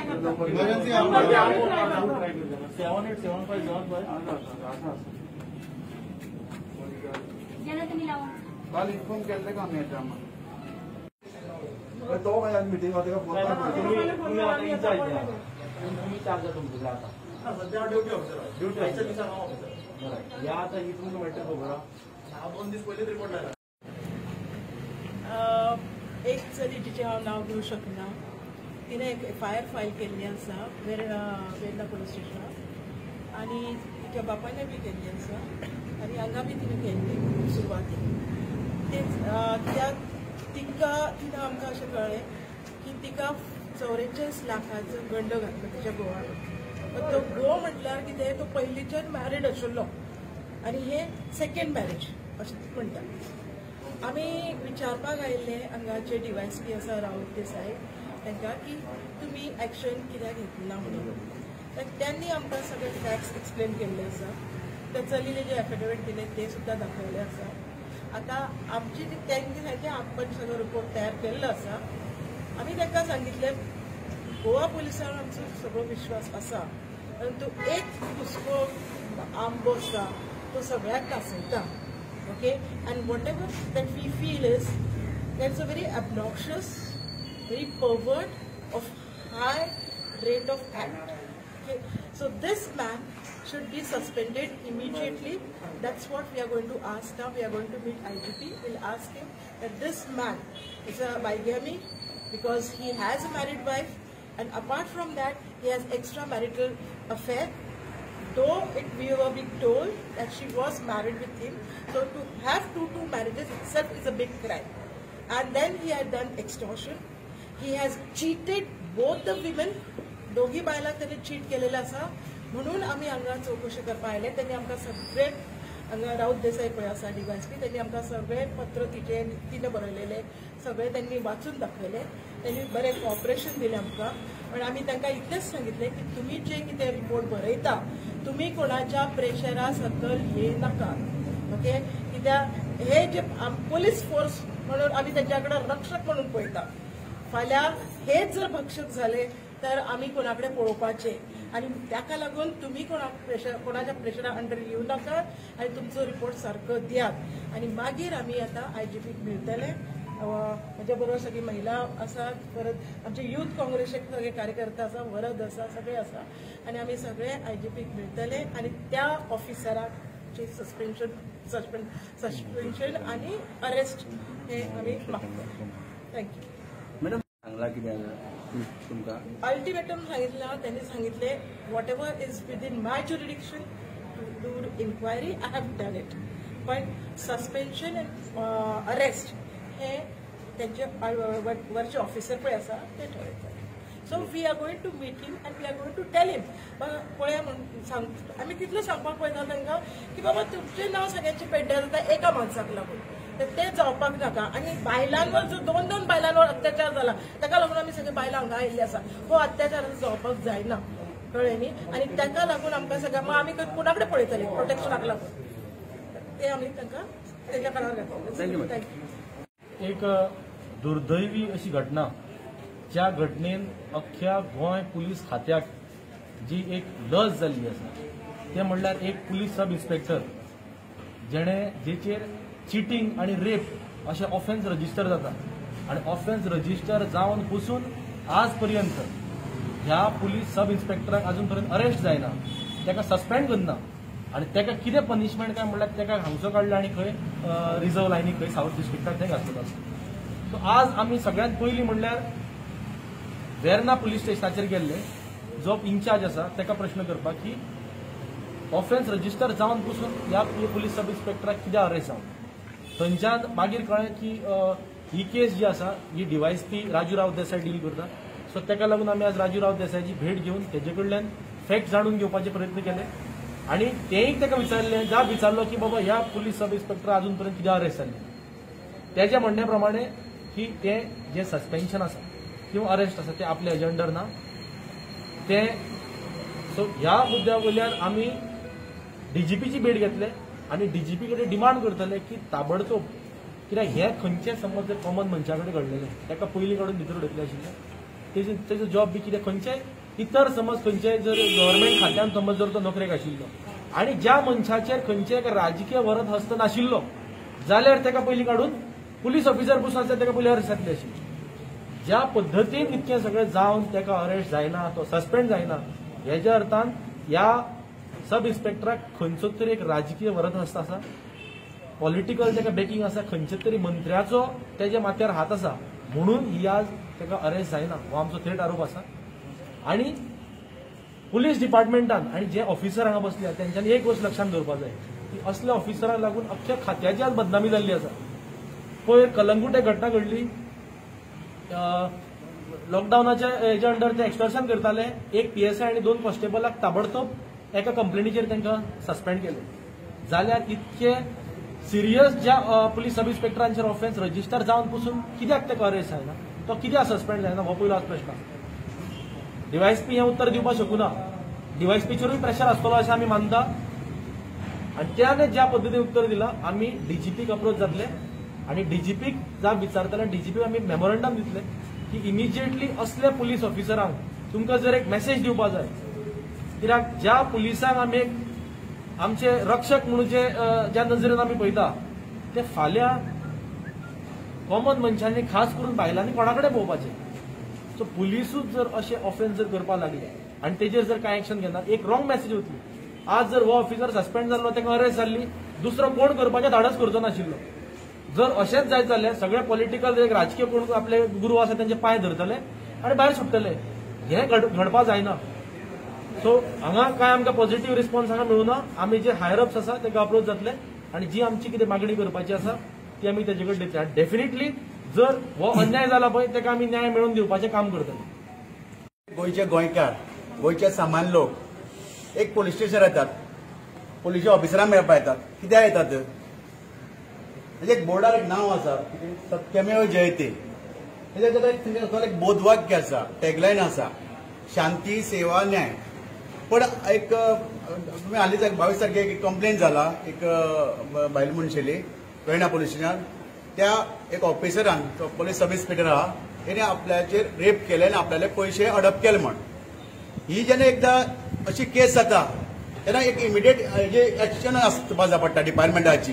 Emergency 787575 काल inform केल्लें का आमी हेच्या तो काय मिटींग ताका फोन तुम्ही चार्ज तुमचे आता सध्या ड्युटी ऑफिसर ड्युटी ऑफिसर या आता ही तुमकां मेळटा खबर आहा 2 दीस पयलींच रिपोर्ट आयला. एक चली जिचें हांव नांव घेवंक शकना तिणें एक एफआयआर फायल केल्ली आसा वेर्ना पुलीस स्टेशनार आनी तिच्या बापायने बी केल्ली आसा आनी हांगा बी तिणें केल्ली सुरवातीक. त्या तिका तिणें आमकां अशें कळ्ळें की तिका 44 लाखाचो गंड घातलो तिच्या घोवान. तो घोव म्हटल्यार कितें तो पयलींच्यान मॅरीड आशिल्लो आनी हे सेकेंड मॅरेज अशें म्हणटा. आमी विचारपाक आयिल्ले हांगाचे डीवायएसपी आसा राहुल देसाई तांकां की तुमी एक्शन कित्याक घेतली ना म्हणून. तर त्यांनी आमकां सगळे फॅक्ट्स एक्सप्लेन केल्ले आसा. त्या चलीने जे एफिडेवीट दिले ते सुद्दां दाखयले आसा. आतां आमची तांणी सांगलें आपण सगळो रिपोर्ट तयार केल्लो आसा. आमी तांकां सांगितलें गोवा पुलिसांक आमचो सगळो विश्वास आसा परंतु एक हुस्को आंबो आसा तो सगळ्याक नासयता. Okay, and whatever that we feel is that's a very obnoxious, very pervert of high rate of act. Okay, so this man should be suspended immediately. That's what we are going to ask now. We are going to meet IGP. We'll ask him that this man is a bigamy because he has a married wife, and apart from that he has extramarital affair. Though we were being told that she was married with him, so to have two marriages itself is a big crime. And then he had done extortion. He has cheated both the women. दोगी बायलांक ताणें चीट केलेलें आसा म्हणून आमी हांगा चवकशी करपाक आयले. तांणी आमकां सगळे हांगा राऊत देसाई पळय आसा डीवायएसपी त्यांनी आमकां सगळे पत्र तिचे तिणें बरयलेले सगळे त्यांनी वाचून दाखयले. त्यांनी बरें कॉपरेशन दिलें आमकां. पण आमी तांकां इतलेंच सांगितलें की तुमी जे कितें रिपोर्ट बरयता तुमी कोणाच्या प्रेशरा सकयल येनाका. ओके, कित्याक हे जे पोलीस फोर्स म्हणून आमी तांच्या कडेन रक्षक म्हणून पळयता. फाल्यां हेच जर भक्षक जाले तर आमी कोणा कडेन पळोवपाचें आनी ताका लागून तुमी कोणाच्या प्रेशरा अंडर येवं नाकात आनी तुमचो रिपोर्ट सारको दियात. आनी मागीर आमी आतां आयजीपीक मेळटले. म्हज्या बरोबर सगळी महिला आसात, परत आमचे यूथ काँग्रेसीचे सगळे कार्यकर्ते आसा, वरद आसा, सगळे आसा आनी आमी सगळे आयजीपीक मेळटले आनी त्या ऑफिसराचे सस्पेन्शन सस्पेन्शन आनी अरेस्ट हे आमी मागतले. Thank you. Madam सांगला कितें तुमकां अल्टिमेटम सांगितलं. त्यांनी सांगितले whatever is within my jurisdiction to do inquiry I have done it, पण सस्पेन्शन अँड अरेस्ट हे त्यांचे वरचे ऑफिसर पळय आसा ते ठरयतले. So we are going to meet him and we are going to tell him पळया म्हणून सांग. आमी तितलें सांगपाक पळयता तांकां की बाबा तुमचें नांव सगळ्यांचें पेड्ड्यार जाता एका माणसाक लागून, तर ते जावपाक नाका. आनी बायलांवर जो 2-2 बायलांवर अत्याचार जाला ताका लागून आमी सगळे बायलां हांगा आयिल्ली आसा. हो अत्याचार जावपाक जायना, कळ्ळें न्ही. आनी ताका लागून आमकां सगळ्या मग आमी कोणा कडेन पळयतले प्रोटेक्शनाक लागून ते आमी तांकां तेंच्या कानार घातले. Thank you. एक दुर्दैवी अशी घटना ज्या घटनेन अख्ख्या गोंय पुलीस खात्याक जी एक लज जाल्ली आसा ते म्हणल्यार एक पुलीस सब इन्स्पेक्टर जेणे जेचेर चिटींग आनी रेप अशें ऑफेन्स रजिस्टर जाता आनी ऑफेन्स रजिस्टर जावन पसून आज पर्यंत ह्या पुलीस सब इन्स्पेक्टराक अजून पर्यंत अरेस्ट जायना, ताका सस्पेंड करना आनी ताका कितें पनिशमेंट काय म्हणल्यार ताका हांगचो काडला आनी खंय रिजर्व लायनी खंय सावथ डिस्ट्रिक्टाक थंय घातलेलो आसा. सो आज आमी सगळ्यांत पयलीं म्हणल्यार वेर्ना पुलीस स्टेशनाचेर गेल्ले, जो इन्चार्ज आसा ताका प्रश्न करपाक की ऑफेन्स रजिस्टर जावन पसून ह्या पुलीस सब इन्स्पेक्टराक कित्याक अरेस्ट जावन. थंयच्यान मागीर कळ्ळें की ही केस जी आसा ही डीवायएसपी राजू राव देसाय डील करता. सो ताका लागून आमी आज राजू राव देसायची भेट घेवन तेजे कडल्यान फॅक्ट जाणून घेवपाचे प्रयत्न केले आनी तेंय ताका विचारलें, जाब विचारलो की बाबा ह्या पुलीस सब इन्स्पेक्टर अजून पर्यंत कित्याक अरेस्ट जाल्ले. तेज्या म्हणण्या प्रमाणे की ते जे सस्पेन्शन आसा किंवा अरेस्ट आसा ते आपल्या एजंडर ना ते. सो ह्या मुद्द्या वयल्यान आमी डीजीपीची भेट घेतले आनी डीजीपी कडेन डिमांड करतले की ताबडतोब, कित्याक हे खंयचे समज जर कॉमन मनशा कडेन घडलेलें ताका पयलीं काडून भितर उडयतले आशिल्ले, तेजो जॉब बी कितें खंयचे इतर समज खंयच्याय जर गव्हर्मेंट खात्यान समज जर तो नोकरेक आशिल्लो आनी ज्या मनशाचेर खंयचेय एक राजकीय वरद हस्त नाशिल्लो जाल्यार ताका पयलीं काडून पुलीस ऑफिसर पसून आसल्यार ताका पयलीं अरेस्ट जातली आशिल्ली. ज्या पद्दतीन इतकें सगळें जावन ताका अरेस्ट जायना, तो सस्पेंड जायना, हेज्या अर्थान ह्या सब इन्स्पेक्टराक खंयचो तरी एक राजकीय वरद हस्त आसा, पॉलिटिकल ताका बॅकिंग आसा, खंयच्या तरी मंत्र्याचो तेज्या माथ्यार हात आसा म्हणून ही आज ताका अरेस्ट जायना हो आमचो थेट आरोप आसा. आनी पुलीस डिपार्टमेंटान आनी जे ऑफिसर हांगा बसल्या तेंच्यांनी एक गोश्ट लक्षांत दवरपाक जाय की असल्या ऑफिसरांक लागून अख्ख्या खात्याची आज बदनामी जाल्ली आसा. पयर कलंगूट एक घटना घडली, लॉकडावनाच्या हेच्या अंडर ते एक्स्टॉर्शन करताले, एक पीएसआय आनी 2 कॉन्स्टेबलाक ताबडतोब एका कंप्लेनीचेर तांकां सस्पेंड केले. जाल्यार इतके सिरियस ज्या पुलीस सब इन्स्पेक्टरांचेर ऑफेन्स रजिस्टर जावन पसून कित्याक ताका अरेस्ट जायना, तो कित्याक सस्पेंड जायना हो पयलो आज प्रश्न आसा. डीवायएसपी हें उत्तर दिवपाक शकूना, डीवायएसपीचेरूय प्रेशर आसतलो अशें आमी मानता आनी त्याने ज्या पद्दतीन उत्तर दिलां आमी डीजीपीक अप्रोच जातले आनी डीजीपीक जाप विचारतले आनी डीजीपीक आमी मेमोरंडम दितले की इमिजिएटली असल्या पुलीस ऑफिसरांक तुमकां जर एक मॅसेज दिवपा जाय, कित्याक ज्या पुलिसांक आमी एक आमचे रक्षक म्हणून जे ज्या नजरेन आमी पळयता ते फाल्यां कॉमन मनशांनी खास करून बायलांनी कोणा कडेन पळोवपाचें. सो पुलिसूच जर अशे ऑफेन्स जर करपाक लागले आनी तेजेर जर कांय एक्शन घेना एक रॉंग मॅसेज वतली. आज जर हो ऑफिसर सस्पेंड जाल्लो ताका अरेस्ट जाल्ली, दुसरो कोण करपाचें धाडस करचो नाशिल्लो. जर अशेंच जायत जाल्यार सगळे पॉलिटिकल एक राजकीय कोण आपले गुरू आसा तेंचे पांय धरतले आनी भायर सुट्टले, हें घडपा जायना. सो हांगा कांय आमकां पॉझिटिव्ह रिस्पॉन्स हांगा मेळुना. आमी जे हायर अप्स आसा ताका अप्रोच जातले आनी जी आमची कितें मागणी करपाची आसा ती आमी तेजे कडेन दितले. आनी डेफिनेटली जर हो अन्याय जाला पळय ताका आमी न्याय मेळोवन दिवपाचें काम करतले. गोंयचे गोंयकार, गोंयचे सामान्य लोक एक पोलीस स्टेशन येतात, पोलिसाच्या ऑफिसरांक मेळपाक येतात. कित्याक येतात? म्हणजे एक बोर्डार एक नांव आसा, सत्यमेव जयते, म्हणजे एक बोधवाक्य आसा, टॅगलायन आसा, शांती सेवा न्याय. पण एक तुमी हालींच 22 तारखेक एक कंप्लेन जाला एक बायल मनशेली वेर्णा पोलीस स्टेशनार. त्या एक ऑफिसरान, तो पोलीस सब इन्स्पेक्टर आहा, तेणे आपल्याचेर रेप केले आनी आपल्याले पयशे हडप केले म्हण. ही जेन्ना एकदां अशी केस जाता तेन्ना एक इमिडिएट जे एक्शन आसपा जाय पडटा डिपार्टमेंटाची,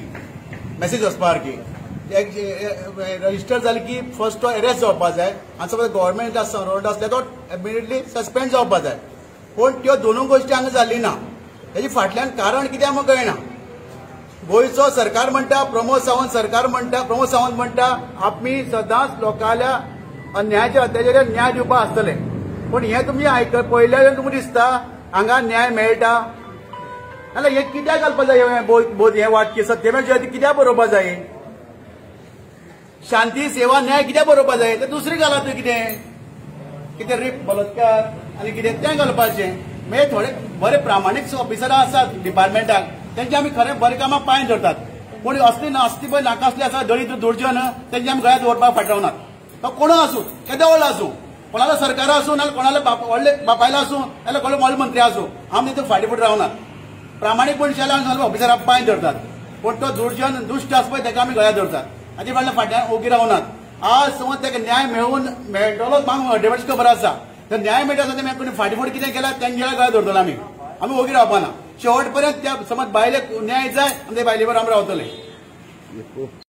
मॅसेज वचपा सारकी. रजिस्टर जाली की फर्स्ट तो अरेस्ट जावपा जाय आनी समज गव्हर्मेंट सर्वंट आसल्यार तो इमिडिएटली सस्पेंड जावपा जाय. पूण त्यो दोनूय गोश्टी हांगा जाली ना. तेजी फाटल्यान कारण कितें आमकां कळना. गोंयचो सरकार म्हणटा, प्रमोद सावंत सरकार म्हणटा, प्रमोद सावंत म्हणटा आमी सदांच लोकांल्या अन्यायाच्या अत्याचाराक न्याय दिवपाक आसतले. पूण हें तुमी आयक पळयल्यार तुमकां दिसता हांगा न्याय मेळटा जाल्यार हें कित्याक घालपा जाय? हें बोध हें वाक्य सत्यमेव जयते कित्याक बरोवपा जाय? शांती सेवा न्याय कित्याक बरोवपा जाय? तें दुसरें घाला तुवें कितें कितें रेप बलात्कार आनी कितें तें घालपाचें. मागीर थोडे बरे प्रामाणीक ऑफिसरां आसात डिपार्टमेंटाक, तेंचे आमी खरें बरे कामाक पांय धरतात. पूण असली ना असली पळय नाका असली आसा दळीत दुर्जन, तेंचे आमी गळ्यात दवरपाक फाटवनात. तो कोणू आसूं, केदो व्हडलो आसूं, कोणालो सरकार आसूं, नाल्यार कोणालो व्हडले बापायलो आसूं, नाल्यार कोणालो व्हडलो मंत्री आसूं, आमी तितून फाटीं फुडें रावनात. प्रामाणीक मनशां ऑफिसराक पांय धरतात, पूण तो दुर्जन दुश्ट आसा पळय तेका आमी गळ्यात धरतात. हाचे फाटल्यान फाटल्यान ओगी रावनात. आज समज तेका न्याय मेळून मेळटलोच म्हाका 100% खबर आसा. तर न्याय मेळटा आसतना कोणी फाटीं फुडें कितें केलां तेंच्या गळ्यात धरतलो आमी, आमी ओगी रावपाना. शेवट पर्यंत त्या समज बायलेक न्याय जाय आनी त्या बायले बरोबर आमी रावतले.